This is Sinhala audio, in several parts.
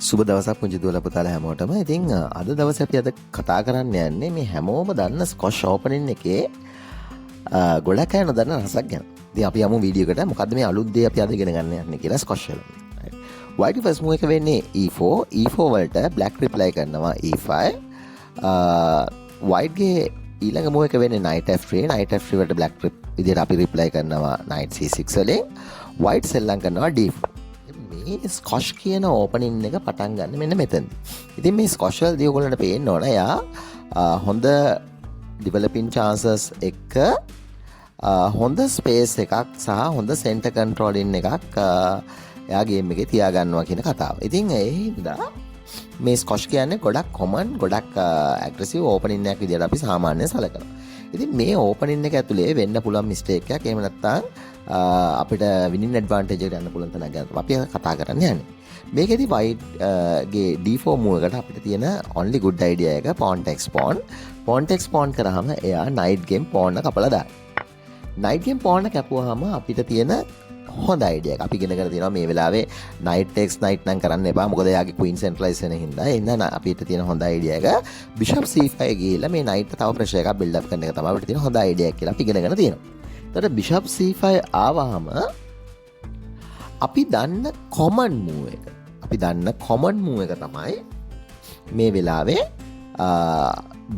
සුබ දවසක් පුංචි දුවලා පුතාලා හැමෝටම. ඉතින් අද දවසේ අපි අද කතා කරන්න යන්නේ මේ හැමෝම දන්න ස්කොෂ් ඕපනින් එකේ ගොඩක් අය නොදන්න රසක් ගැන. ඉතින් අපි යමු වීඩියෝ එකට. මොකද්ද මේ අලුත් දේ අපි අද ඉගෙන ගන්න යන්නේ කියලා ස්කොෂ් වල. වයිට් ෆස්ට් මූව් එක වෙන්නේ E4. E4 වලට බ්ලැක් රිප්ලයි කරනවා E5. වයිට් ගේ ඊළඟ මූව් එක වෙන්නේ knight F3. Knight F3 වලට බ්ලැක් විදියට අපි රිප්ලයි කරනවා knight C6 වලින්. වයිට් සෙල්ලම් කරනවා D4. මේ ස්කොෂ් කියන ඕපනින් එක පටන් ගන්න මෙන්න මෙතනදී. ඉතින් මේ ස්කොෂ් වලදී ඔයගොල්ලන්ට පේන්න ඕන එයා හොඳ ඩිවලොපින් චාන්සස් එක්ක හොඳ ස්පේස් එකක් සහ හොඳ සෙන්ටර් කන්ට්‍රෝලින් එකක් එයා ගේම් එකේ තියාගන්නවා කියන කතාව. ඉතින් ඒ හින්දා මේ ස්කොෂ් කියන්නේ ගොඩක් කොමන්, ගොඩක් ඇග්‍රෙසිව් ඕපනින් එකක් විදියට අපි සාමාන්‍යයෙන් සලකනවා. ඉතින් මේ ඕපනින් එක ඇතුලේ වෙන්න පුළුවන් මිස්ටේක් එකක්, එහෙම නැත්නම් අපිට විනින් ඇඩ්වාන්ටේජ් එකට යන්න පුළුවන් තැනක් ගැන අපි කතා කරන්න යන්නේ. මේකෙදි වයිට් ගේ D4 move එකට අපිට තියෙන only good idea එක pawn takes pawn. Pawn takes pawn කරාම එයා knight ගෙන් pawn එක කපලා දානවා. Knight ගෙන් pawn එක කැපුවාම අපිට තියෙන හොඳ අයිඩියා එක අපි ඉගෙනගෙන තියෙනවා මේ වෙලාවේ knight takes knight නම් කරන්න එපා. මොකද එයාගේ queen centralize වෙන හින්දා. ඒ හින්දා අපිට තියෙන හොඳ අයිඩියා එක bishop c5 ගිහිල්ලා මේ knight තව ප්‍රෙෂර් එකක් බිල්ඩ් අප් කරන එක තමයි අපිට තියෙන හොඳ අයිඩියා එක කියලා අපි ඉගෙනගෙන තියෙනවා. එතකොට bishop c5 ආවහම අපි දන්න කොමන් මූව් එක, අපි දන්න කොමන් මූව් එක තමයි මේ වෙලාවේ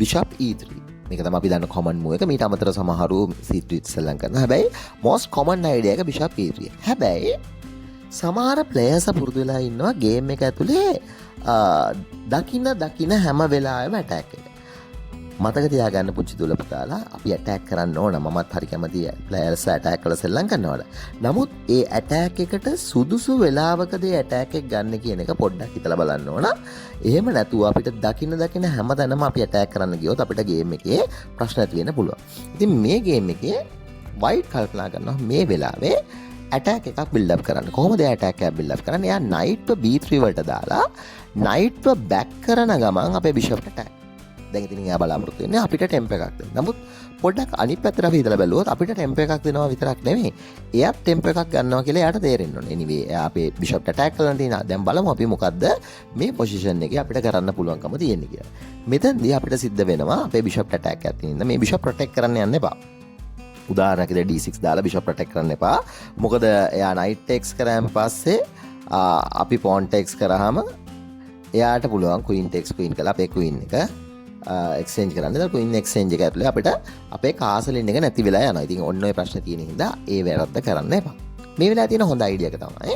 bishop e3. මේක තමයි අපි දන්න කොමන් මූව් එක. මීට අමතරව සමහරු c3 සෙල්ලම් කරනවා. හැබැයි most common idea එක bishop e3. හැබැයි සමහර ප්ලේයර්ස් පුරුදු වෙලා ඉන්නවා ගේම් එක ඇතුලේ දකින දකින හැම වෙලාවෙම ඇටැක් එක. මතක තියාගන්න පුංචි දුවල පුතාලා, අපි ඇටැක් කරන්න ඕන. මමත් හරි කැමති ප්ලේයර්ස් ඇටැක් කරලා සෙල්ලම් කරනවට. නමුත් ඒ ඇටැක් එකට සුදුසු වෙලාවකදී ඇටැක් එක ගන්න කියන එක පොඩ්ඩක් හිතලා බලන්න ඕන. එහෙම නැතුව අපිට දකින දකින හැම තැනම අපි ඇටැක් කරන්න ගියොත් අපිට ගේම් එකේ ප්‍රශ්න ඇති වෙන්න පුළුවන්. ඉතින් මේ ගේම් එකේ වයිට් කල්පනා කරනවා මේ වෙලාවේ ඇටැක් එකක් බිල්ඩ් අප් කරන්න. කොහොමද එයා ඇටැක් එකක් බිල්ඩ් අප් කරන්නේ? එයා නයිට්ව B3 වලට දාලා නයිට්ව බැක් කරන ගමන් අපේ බිෂප්ට ඇටැක්. දැන් ඉතින් එයා බලාපොරොත්තු වෙන්නේ අපිට ටෙම්ප් එකක් දෙන්න. නමුත් පොඩ්ඩක් අනිත් පැත්තට අපි හිතලා බැලුවොත් අපිට ටෙම්ප් එකක් දෙනවා විතරක් නෙමෙයි. එයාත් ටෙම්ප් එකක් ගන්නවා කියලා එයාට තේරෙන්න ඕනේ. එනිවේ එයා අපේ බිෂප්ට ඇටැක් කරලා තියෙනවා. දැන් බලමු අපි මොකද්ද මේ පොසිෂන් එකේ අපිට කරන්න පුළුවන්කම තියෙන්නේ කියලා. මෙතනදී අපිට සිද්ධ වෙනවා අපේ බිෂප්ට ඇටැක් එකක් තියෙන හින්දා මේ බිෂප් ප්‍රොටෙක්ට් කරන්න යන්න එපා. උදාහරණයක් විදිහට D6 දාලා බිෂප් ප්‍රොටෙක්ට් කරන්න එපා. මොකද එයා නයිට් ටේක්ස් කරාන් පස්සේ අපි පෝන් ටේක්ස් කරාම එයාට පුළුවන් ක්වීන් ටේක්ස් ක්වීන් කරලා අපේ ක්වීන් එක එක්ස්චේන්ජ් කරන්න. එතකොට ක්වීන් එක්ස්චේන්ජ් එක ඇතුලේ අපිට අපේ කාසලින් එක නැති වෙලා යනවා. ඉතින් ඔන්න ඔය ප්‍රශ්න තියෙන හින්දා ඒ වැරද්ද කරන්න එපා. මේ වෙලාවේ තියෙන හොඳ අයිඩියා එක තමයි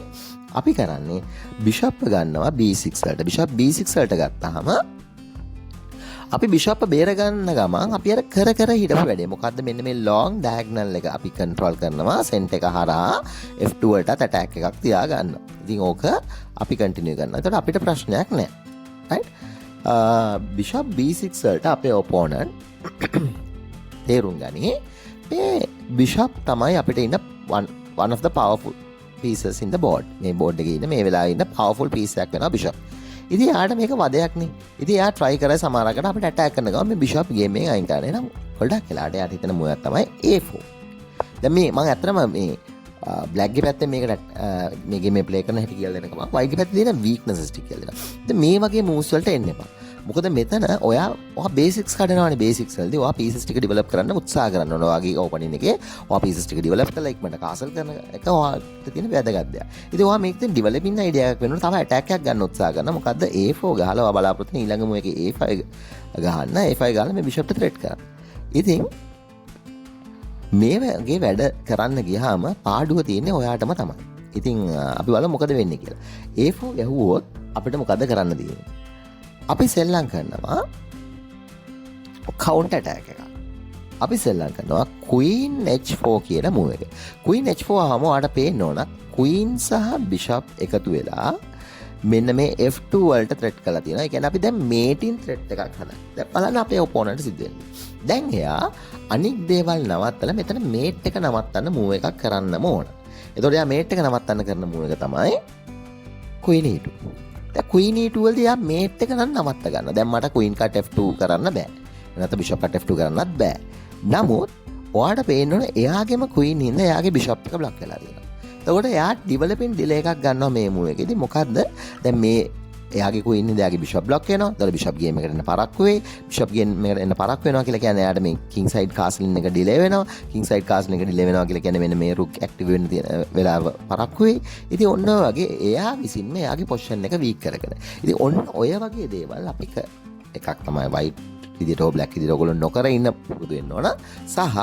අපි කරන්නේ බිෂප් ගන්නවා B6 වලට. බිෂප් B6 වලට ගත්තාම අපි බිෂප් බේර ගන්න ගමන් අපි අර කර කර හිටපු වැඩේ මොකද්ද? මෙන්න මේ ලොං ඩයගනල් එක අපි කන්ට්‍රෝල් කරනවා. සෙන්ටර් එක හරහා F2 වලටත් ඇටැක් එකක් තියා ගන්නවා. ඉතින් ඕක අපි කන්ටිනියු කරනවා. එතකොට අපිට ප්‍රශ්නයක් නෑ. රයිට්? බිෂප් B6 වලට අපේ ඔපෝනන්ට් තේරුම් ගනි මේ බිෂප් තමයි අපිට ඉන්න one of the powerful pieces in the board. මේ බෝඩ් එකේ ඉන්න මේ වෙලාවේ ඉන්න powerful piece එකක් වෙනවා බිෂප්. ඉතින් එයාට මේක වදයක් නේ. ඉතින් එයා try කරයි සමහරකට අපිට ඇටැක් කරන ගමන් මේ බිෂප් ගේම් එකෙන් අයින් කරන්න. එහෙනම් පොඩ්ඩක් වෙලාවට එයාට හිතෙන මූව් එකක් තමයි A4. දැන් මේ මං ඇත්තටම මේ බ්ලැක් ගේ පැත්තෙන් මේකට මේ ගේම් එක ප්ලේ කරන හැටි කියලා දෙන ගමන් වයිට් ගේ පැත්තේ තියෙන වීක්නසස් ටික කියලා දෙනවා. දැන් මේ වගේ මූව්ස් වලට එන්න එපා. මොකද මෙතන ඔයා ඔයා බේසික්ස් කඩනවානේ. බේසික්ස් වලදී ඔයා පීසස් ටික ඩෙවලොප් කරන්න උත්සාහ කරන්න ඕන. ඔයාගේ ඕපනින් එකේ ඔයා පීසස් ටික ඩෙවලොප් කරලා ඉක්මනට කාසල් කරන එක ඔයාට තියෙන වැදගත් දෙයක්. ඉතින් ඔයා මේක දැන් ඩෙවලොපින් අයිඩියා එකක් වෙනකොට තව ඇටැක් එකක් ගන්න උත්සාහ කරනවා. මොකද්ද? A4 ගහලා ඔයා බලාපොරොත්තු වෙන ඊළඟ මූව් එකේ A5 ගහන්න. A5 ගහලා මේ බිෂප්ට ත්‍රෙට් කරන්න. ඉතින් මේ වගේ වැඩ කරන්න ගියාම පාඩුව තියෙන්නේ ඔයාටම තමයි. ඉතින් අපි බලමු මොකද වෙන්නේ කියලා. A4 ගැහුවොත් අපිට මොකද කරන්න තියෙන්නේ? අපි සෙල්ලම් කරනවා කවුන්ටර් ඇටැක් එකක්. අපි සෙල්ලම් කරනවා Queen H4 කියන මූව් එක. Queen H4 ආවම ඔයාලට පේන්න ඕන Queen සහ Bishop එකතු වෙලා මෙන්න මේ F2 වලට ත්‍රෙට් කරලා තියෙනවා. ඒ කියන්නේ අපි දැන් මේටින් ත්‍රෙට් එකක් හදන්න. දැන් බලන්න අපේ ඔපෝනන්ට් සිද්ධ වෙන්නේ. දැන් එයා අනික් දේවල් නවත්තලා මෙතන මේට් එක නවත්තන්න මූව් එකක් කරන්නම ඕන. එතකොට එයා මේට් එක නවත්තන්න කරන මූව් එක තමයි Queen E2. දැන් Queen E2 වලදී එයා මේට් එක නම් නවත්ත ගන්නවා. දැන් මට Queen cut F2 කරන්න බෑ. නැත්නම් Bishop cut F2 කරන්නත් බෑ. නමුත් ඔයාට පේන්න ඕන එයාගේම Queen හින්දා එයාගේ Bishop එක බ්ලොක් වෙලා තියෙනවා. එතකොට එයා ඩිවලොපින් ඩිලේ එකක් ගන්නවා මේ මූව් එකේදී. මොකද්ද? දැන් මේ එයාගේ ක්වීන් හින්දා එයාගේ බිෂොප් බ්ලොක් වෙනවා. එතකොට බිෂොප් ගේම් එකට එන්න පරක්කු වෙයි. බිෂොප් ගේම් එකට එන්න පරක්කු වෙනවා කියලා කියන්නේ එයාට මේ කිං සයිඩ් කාස්ලින් එක ඩිලේ වෙනවා. කිං සයිඩ් කාස්ලින් එක ඩිලේ වෙනවා කියලා කියන්නේ මෙන්න මේ රුක් ඇක්ටිව් වෙන්න තියෙන වෙලාව පරක්කු වෙයි. ඉතින් ඔන්න ඔය වගේ එයා විසින්ම එයාගේ පොසිෂන් එක වීක් කරගෙන. ඉතින් ඔන්න ඔය වගේ දේවල් අපි එකක් තමයි වයිට් විදියට හෝ බ්ලැක් විදියට ඔයගොල්ලෝ නොකර ඉන්න පුරුදු වෙන්න ඕන. සහ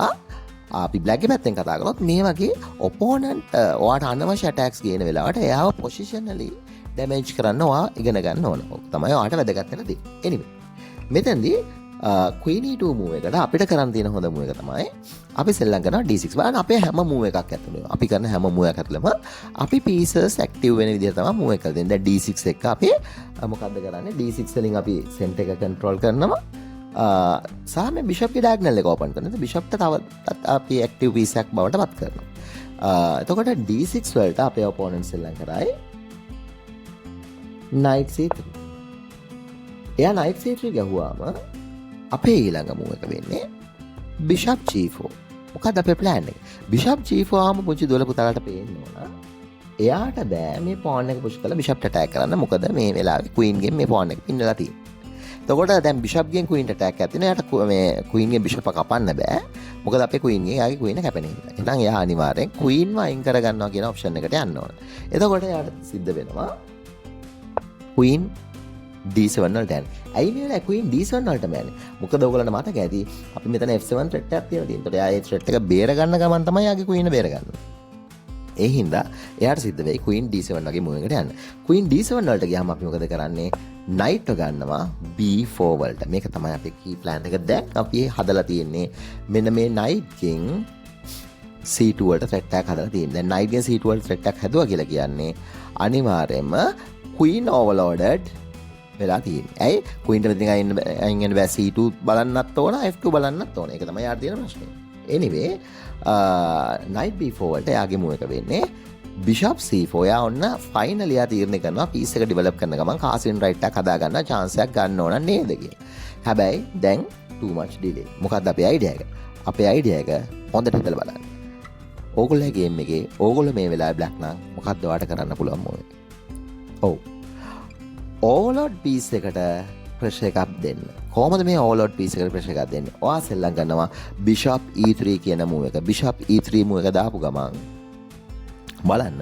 අපි බ්ලැක්ගේ පැත්තෙන් කතා කරොත් මේ වගේ ඔපෝනන්ට් ඔයාට අනවශ්‍ය ඇටැක්ස් ගේන වෙලාවට එයාව පොසිෂනලි ඩැමේජ් කරන්න ඔයා ඉගෙන ගන්න ඕන. ඔක තමයි ඔයාට වැදගත් වෙන දේ. එනිවේ මෙතෙන්දී ක්වීන් E2 move එකට අපිට කරන් තියෙන හොඳ මූව් එක තමයි අපි සෙල්ලම් කරනවා D6. බලන්න අපේ හැම මූව් එකක් ඇතුළේම අපි කරන හැම මූව් එකක් ඇතුළේම අපි පීසස් ඇක්ටිව් වෙන විදිහට තමයි මූව් එක දෙන්නේ. දැන් D6 එක අපි මොකද්ද කරන්නේ? D6 වලින් අපි සෙන්ටර් එක කන්ට්‍රෝල් කරනවා. සහ මේ බිෂොප්ගේ ඩයගනල් එක ඕපන් කරනවා. බිෂොප්ට තවත් අපි ඇක්ටිව් පීස් එකක් බවට පත් කරනවා. එතකොට D6 වලට අපේ ඔපෝනන්ට් සෙල්ලම් කරයි නයිට් C3. එයා නයිට් C3 ගැහුවාම අපේ ඊළඟ මූව් එක වෙන්නේ බිෂොප් G4. මොකද්ද අපේ ප්ලෑන් එක? බිෂොප් G4 ආවම පුංචි දුවල පුතාලාට පේන්න ඕන. එයාට බෑ මේ පෝන් එක පුෂ් කරලා බිෂොප්ට ඇටැක් කරන්න. මොකද මේ වෙලාවේ ක්වීන්ගෙන් මේ පෝන් එක පින්නලා තියෙන්නේ. එතකොට දැන් බිෂොප්ගෙන් ක්වීන්ට ඇටැක් එකක් තියෙනවා. එයාට මේ ක්වීන්ගෙන් බිෂොප් කපන්න බෑ. මොකද අපේ ක්වීන්ගෙන් එයාගේ ක්වීන් කැපෙන හින්දා. එහෙනම් එයා අනිවාර්යෙන් ක්වීන්ව අයින් කරගන්නවා කියන ඔප්ෂන් එකට යන්න ඕන. එතකොට එයාට සිද්ධ වෙනවා ක්වීන් D7 වලට යන්න. ඇයි මේ වෙලාවේ ක්වීන් D7 වලටම යන්නේ? මොකද ඔයගොල්ලන්ට මතක ඇති අපි මෙතන F7 threat එකක් තියලා තියෙනවා. එතකොට එයා ඒ ත්‍රෙට් එක බේර ගන්න ගමන් තමයි එයාගේ ක්වීන් බේරගන්නේ. ඒ හින්දා එයාට සිද්ධ වෙයි ක්වීන් D7 වගේ මූව් එකට යන්න. ක්වීන් D7 වලට ගියාම අපි මොකද කරන්නේ? නයිට් ගන්නවා B4 වලට. මේක තමයි අපේ කී ප්ලෑන් එක. දැන් අපි හදලා තියෙන්නේ මෙන්න මේ නයිට් ගෙන් C2 වලට ත්‍රෙට් එකක් හදලා තියෙන්නේ. දැන් නයිට් ගෙන් C2 වලට ත්‍රෙට් එකක් හැදුවා කියලා කියන්නේ අනිවාර්යයෙන්ම ක්වීන් ඕවර්ලෝඩඩ් වෙලා තියෙන්නේ. ඇයි? ක්වීන්ට මෙතන අයින් වෙන්න බෑ. C2 බලන්නත් ඕන, F2 බලන්නත් ඕන. ඒක තමයි යාට තියෙන ප්‍රශ්නේ. Anyway, night B4 වලට එයාගේ මූව් එක වෙන්නේ බිෂොප් C4. එයා ඔන්න ෆයිනලි එයා තීරණය කරනවා පීස් එක ඩෙවලොප් කරන ගමන් කාසින් රයිට් එකක් හදා ගන්න චාන්ස් එකක් ගන්න ඕන නේද කියලා. හැබැයි දැන් too much delay. මොකක්ද අපේ අයිඩියා එක? අපේ අයිඩියා එක හොඳට හිතලා බලන්න. ඕගොල්ලෝ ගේම් එකේ ඕගොල්ලෝ මේ වෙලාවේ බ්ලැක් නම් මොකක්ද ඔයාට කරන්න පුළුවන් මූව් එක? ඔව්. ඕවර්ලෝඩ් පීස් එකට ප්‍රෙෂර් එකක් දෙන්න. කොහොමද මේ ඕවර්ලෝඩ් පීස් එකට ප්‍රෙෂර් එකක් දෙන්නේ? ඔයා සෙල්ලම් කරනවා බිෂොප් E3 කියන මූව් එක. බිෂොප් E3 move එක දාපු ගමන් බලන්න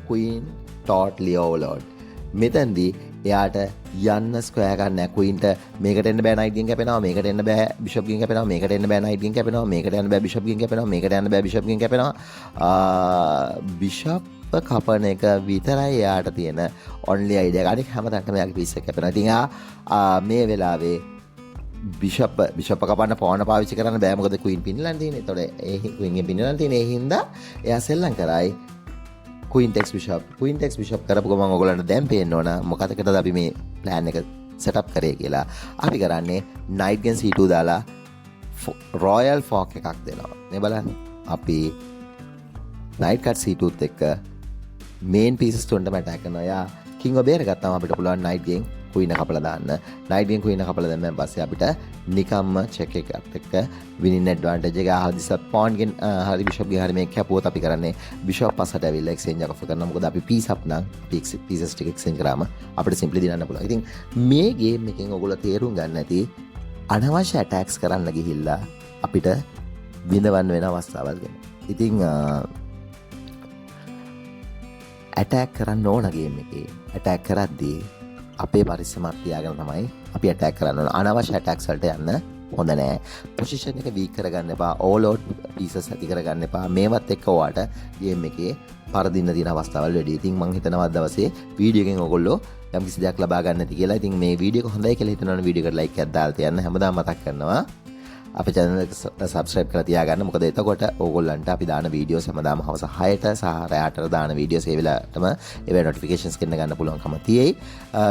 ක්වීන් ටෝට්ලි ඕවර්ලෝඩ්. මෙතනදී එයාට යන්න ස්ක්වයර් එකක් නෑ. ක්වීන්ට මේකට එන්න බෑ නයිට් ගෙන් කැපෙනවා, මේකට එන්න බෑ බිෂොප් ගෙන් කැපෙනවා, මේකට එන්න බෑ නයිට් ගෙන් කැපෙනවා, මේකට යන්න බෑ බිෂොප් ගෙන් කැපෙනවා, මේකට යන්න බෑ බිෂොප් ගෙන් කැපෙනවා. බිෂොප් කපන එක විතරයි එයාට තියෙන ඔන්ලි අයිඩියා එක. අනික හැම තැනටම එයාගේ පීස් එක කැපෙනවා. ඉතින් එයා මේ වෙලාවේ බිෂොප් බිෂොප් කපන්න පෝන පාවිච්චි කරන්න බෑ, මොකද ක්වීන් පින්නලා තියෙන්නේ. එතකොට ඒ ක්වීන් ගෙන් පින්නලා තියෙන ඒ හින්දා එයා සෙල්ලම් කරයි queen takes bishop. Queen takes bishop කරපු ගමන් ඔයගොල්ලන්ට දැන් පේන්න ඕන මොකදකටද අපි මේ ප්ලෑන් එක සෙටප් කරේ කියලා. අපි කරන්නේ නයිට් ගෙන් C2 දාලා රොයල් ෆෝක් එකක් දෙනවා. මේ බලන්න. අපි නයිට් කට් C2ත් එක්ක මේන් පීසස් තුනටම ඇටැක් කරනවා. එයා කිංව බේරගත්තාම අපිට පුළුවන් නයිට් ගෙන් ක්වීන් කපලා දාන්න. නයිට් ගෙන් ක්වීන් කපලා දැම්මන් පස්සේ අපිට නිකම්ම චෙක් එකත් එක්ක විනින් ඇඩ්වාන්ටේජ් එක හදිසියත් පෝන් ගෙන් හරි බිෂොප් ගෙන් හරි මේක කැපුවොත් අපි කරන්නේ බිෂොප් පස්සට ඇවිල්ලා එක්ස්චේන්ජ් එකක් ඔෆර් කරනවා. මොකද අපි පීස් අප් නම් අපි පීසස් ටික එක්ස්චේන්ජ් කරාම අපිට සිම්ප්ලි දිනන්න පුළුවන්. ඉතින් මේ ගේම් එකෙන් ඔයගොල්ලෝ තේරුම් ගන්න ඇති අනවශ්‍ය ඇටැක්ස් කරන්න ගිහිල්ලා අපිට විඳවන්න වෙන අවස්ථාවල් ගැන. ඉතින් ඇටැක් කරන්න ඕන ගේම් එකේ ඇටැක් කරද්දී අපේ පරිස්සමක් තියාගෙන තමයි අපි ඇටැක් කරන්න ඕන. අනවශ්‍ය ඇටැක්ස් වලට යන්න හොඳ නෑ. පොසිෂන් එක වීක් කරගන්න එපා. ඕවර්ලෝඩ් පීසස් ඇති කරගන්න එපා. මේවත් එක්ක ඔයාට ගේම් එකේ පරදින්න තියෙන අවස්ථාවල් වැඩි. ඉතින් මං හිතනවා අද දවසේ වීඩියෝ එකෙන් ඔයගොල්ලෝ යම් කිසි දෙයක් ලබා ගන්න ඇති කියලා. ඉතින් මේ වීඩියෝ එක හොඳයි කියලා හිතනවා නම් වීඩියෝ එකට ලයික් එකක් දාලා තියන්න. හැමදාම මතක් කරනවා අපේ channel එක subscribe කරලා තියාගන්න. මොකද එතකොට ඕගොල්ලන්ට අපි දාන වීඩියෝස් හැමදාම හවස 6ට සහ රෑ 8ට දාන වීඩියෝස් ඒ වෙලාවටම ඒවැ නොටිෆිකේෂන්ස් ගෙන්න ගන්න පුළුවන්කම තියෙයි.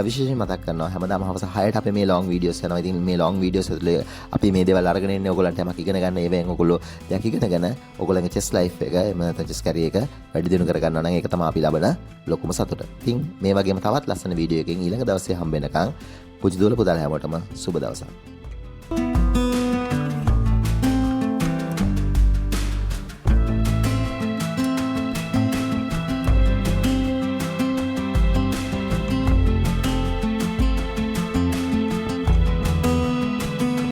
විශේෂයෙන් මතක් කරනවා හැමදාම හවස 6ට අපේ මේ ලොං වීඩියෝස් යනවා. ඉතින් මේ ලොං වීඩියෝස් ඇතුලේ අපි මේ දේවල් අරගෙන ඉන්නේ ඕගොල්ලන්ට යමක් ඉගෙන ගන්න. ඒවෙන් ඕගොල්ලෝ දෙයක් ඉගෙනගෙන ඕගොල්ලන්ගේ චෙස් ලයිෆ් එක එහෙම නැත්නම් චෙස් කැරියර් එක වැඩි දියුණු කරගන්නවා නම් ඒක තමයි අපි ලබන ලොකුම සතුට. ඉතින් මේ වගේම තවත් ලස්සන වීඩියෝ එකකින් ඊළඟ දවසේ හම්බ වෙනකන් පුංචි දුවල පුතාලා හැමෝටම සුබ දවසක්.